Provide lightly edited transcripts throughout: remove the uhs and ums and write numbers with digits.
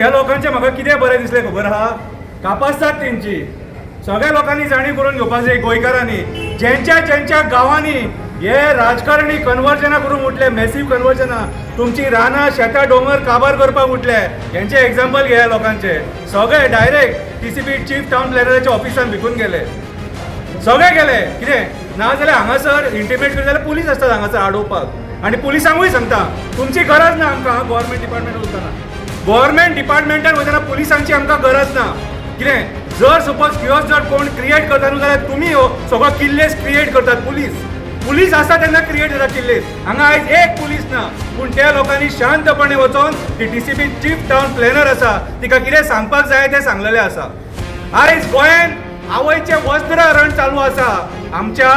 ह्या लोकांचें म्हाका कितें बरें दिसलें खबर आहा? कापास्ताद तेंची. सगळ्या लोकांनी जाणीव करून घेवपाक जाय, गोंयकारांनी, ज्यांच्या ज्यांच्या गांवांनी हे राजकारणी कन्वर्जनां करूंक उठले, मॅसीव कन्वर्जनां, तुमची रानां, शेतां, दोंगर काबार करपाक उठले, हेंचें एग्जाम्पल घेया. लोकांचे सगळे डायरेक्ट टीसीपी, चीफ टावन प्लॅनराच्या ऑफिसान विकून गेले, सगळे गेले. कितें ना जाल्यार हांगासर इंटिमेट करता जाल्यार पुलीस आसतात हांगासर आडोवपाक. आनी पुलिसांकूय सांगता, तुमची गरज ना आमकां. गव्हर्मेंट डिपार्टमेंट वयतना, गव्हर्मेंट डिपार्टमेंटान वयतना पुलिसांची आमकां गरज ना. कितें जर सपोज किओस जर कोण क्रिएट करता न्हू जाल्यार तुमी हो सगळो किल्लेस क्रिएट करतात. पुलीस, पुलीस आसा तेन्ना क्रिएट जाता किल्लेस. हांगा आयज एक पुलीस ना, पूण त्या लोकांनी शांतपणे वचोन ती टीसीपी चीफ टावन प्लॅनर आसा, तिका कितें सांगपाक जाय तें सांगलेलें आसा. आयज गोंयांत आवयचें वस्त्रहरण चालू आसा. आमच्या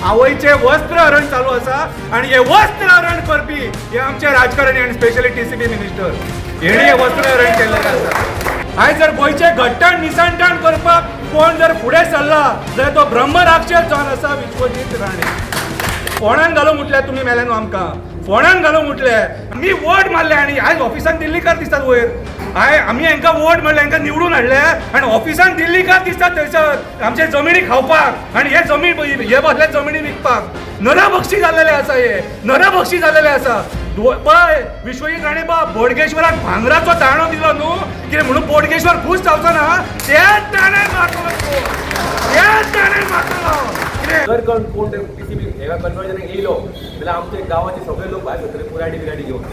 आवयचें वस्त्रहरण चालू आसा आनी हे वस्त्रहरण करपी हे आमचे राजकारणी आनी स्पेशली टीसीपी मिनिस्टर, हेणी हे वस्त्रहरण केल्लें आसा. आयज जर गोंयचें घट्टण निसणटण करपाक कोण जर फुडें सरला जाल्यार तो ब्रह्मराक्षस जावन आसा विश्वजीत राणे. फोणान घालूंक उठल्या तुमी मेले न्हू, आमकां फोणान घालूंक उठले. आमी वोट मारले आनी आयज ऑफिसान दिल्लीकार दिसतात वयर. I आमी हांकां वोट मारले, हांकां निवडून हाडले आनी ऑफिसान दिल्लीकार दिसतात थंयसर आमचे जमिनी खावपाक आनी हे जमीन, हे बसले जमिनी विकपाक. नरभक्षी जाल्लेले आसा हे, नरभक्षी जाल्लेले आसा. पळय विश्वजीत राणे बाब, बोडगेश्वराक भांगराचो दाणो दिलो न्हू, कितें म्हणून बोडगेश्वर खूश जावचो ना? त्याच दाण्यान मारतलो तो, त्याच दाण्यान मारतलो कितें. जर कोण कोण टीसीपी हेका कन्वर्जनाक येयलो जाल्यार आमचे गांवाचे सगळे लोक भायर सरतले कुराडी बिराडी घेवन.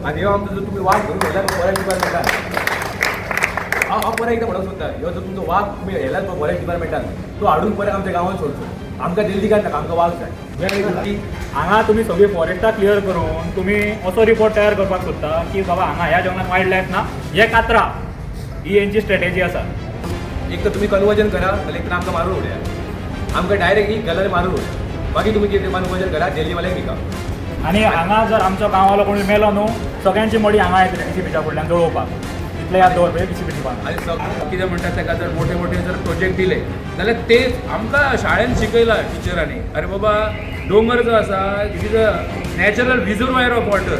आनी ह्यो आमचो जर तुमी वाग घेवन व्हेला फॉरेस्ट डिपार्टमेंटान, हांव हांव परत एकदां म्हणूंक सोदता, ह्यो जर तुमचो वाग तुमी व्हेला फॉरेस्ट डिपार्टमेंटान, तो हाडून परत आमच्या गांवांत सोडचो. आमकां दिल्लीकार नाका, आमकां वाग जाय. हांगा तुमी सगळी फॉरेस्टां क्लियर करून तुमी असो रिपोर्ट तयार करपाक सोदता की बाबा, हांगा ह्या जंगलान वायल्ड लायफ ना, हे कातरा. ही हेंची स्ट्रेटेजी आसा. एक तर तुमी कन्वर्जन करा, नाल्यार एक तर आमकां मारून उडया. आमकां डायरेक्ट एक गलर मारून उडया, मागीर तुमी कितें कन्वर्जन करा, दिल्लीवाल्याक विका. आनी हांगा जर आमचो गांवालो कोणी मेलो न्हू, सगळ्यांची मडी हांगा येतली टीसीपीच्या फुडल्यान जळोवपाक. इतलें याद दवर टीसीपी डिपार्टमेंट. आनी कितें म्हणटात ताका, जर मोठे मोठे जर प्रोजेक्ट दिले जाल्यार ते आमकां शाळेन शिकयलां टिचरांनी, अरे बाबा, दोंगर जो आसा, it is a natural reservoir of water.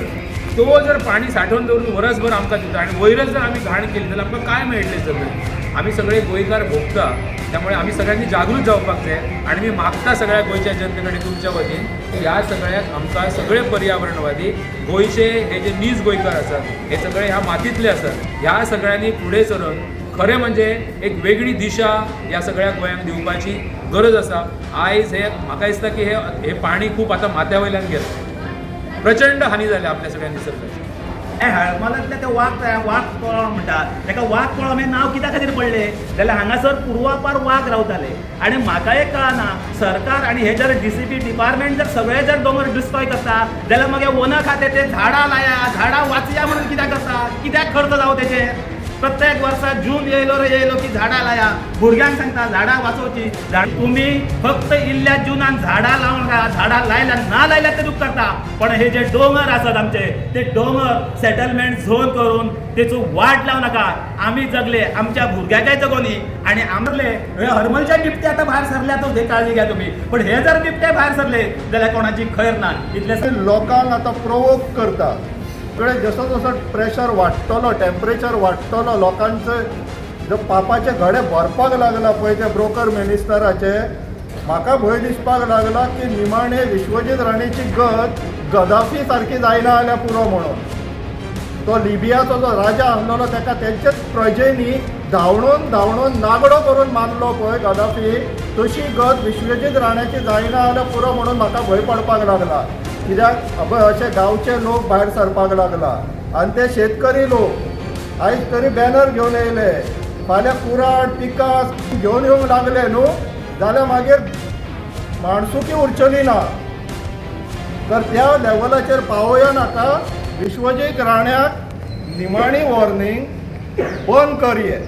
तो जर पाणी सांठोवन दवरून वरसभर आमकां दिता आनी वयरच जर आमी घाण केली जाल्यार आमकां काय मेळटलें? सगळें आमी सगळे गोंयकार भोगता. त्यामुळे आमी सगळ्यांनी जागृत जावपाक जाय. आनी मी मागता सगळ्या गोंयच्या जनते कडेन तुमच्या वतीन की ह्या सगळ्याक आमकां सगळे पर्यावरणवादी, गोंयचे हे जे नीज गोंयकार आसात, हे सगळे ह्या मातींतले आसात, ह्या सगळ्यांनी फुडें सरून खरें म्हणजे एक वेगळी दिशा ह्या सगळ्या गोंयांक दिवपाची गरज आसा. आयज हे म्हाका दिसता की हे हे पाणी खूब आतां माथ्या वयल्यान गेलें. प्रचंड हानी जाल्या आपल्या सगळ्या निसर्गाची. हे हळमलांतले ते वाग, वाग कोळम म्हणटा ताका. वाग कोळम हें नांव कित्या खातीर पडलें जाल्यार हांगासर पुर्वापार वाग रावताले. आनी म्हाका एक कळना, सरकार आनी हे जर डीसीपी डिपार्टमेंट जर सगळे जर दोंगर डिस्ट्रॉय करता जाल्यार मागीर वन खातें ते झाडां लाया, झाडां वाचया म्हणून कित्याक करता? कित्याक खर्च जावं तेचेर? प्रत्येक वर्सा जून येयलो रे येयलो की झाडां लाया, भुरग्यांक सांगता झाडां वाचोवची. झाड तुमी फक्त इल्ल्या जुनान झाडां लावन झाडां लायल्या ना लायल्या ते उपकारता, पण हे जे दोंगर आसात आमचे, ते दोंगर सेटलमेंट झोन करून तेचो वाट लावं नाका. आमी जगले, आमच्या भुरग्यांकय जगोनी. आनी आमले हे हरमलचे बिबटे आतां भायर सरल्यातच, हे काळजी घ्या तुमी. पण हे जर बिबटे भायर सरले जाल्यार कोणाची खैर ना इतले. लोकांक आतां प्रोवोक करता. सगळे जसो जसो प्रेशर वाडटलो, टेम्परेचर वाडटलो, लोकांचे जो पापाचे घडे भरपाक लागला पळय ते ब्रोकर मिनिस्टराचे, म्हाका भंय दिसपाक लागला की निमाणे विश्वजीत राणेची गत गदाफी सारकी जायना जाल्यार पुरो म्हणून. तो लिबियाचो जो राजा आसलेलो, ताका तेंचेच प्रजेनी धांवडून धांवडून नागडो करून मारलो पळय गदाफी, तशी गत विश्वजीत राण्याची जायना जाल्यार पुरो म्हणून म्हाका भंय पडपाक लागला. कित्याक अभय अशे गांवचे लोक भायर सरपाक लागला आनी ते शेतकरी लोक आयज तरी बॅनर घेवन येयले, फाल्यां कुराड पिकास घेवन येवंक लागले न्हू जाल्यार मागीर माणसुकी उरचली ना. तर त्या लेवलाचेर पावोया नाका. विश्वजीत राण्याक निमाणी वॉर्निंग, बंद करये.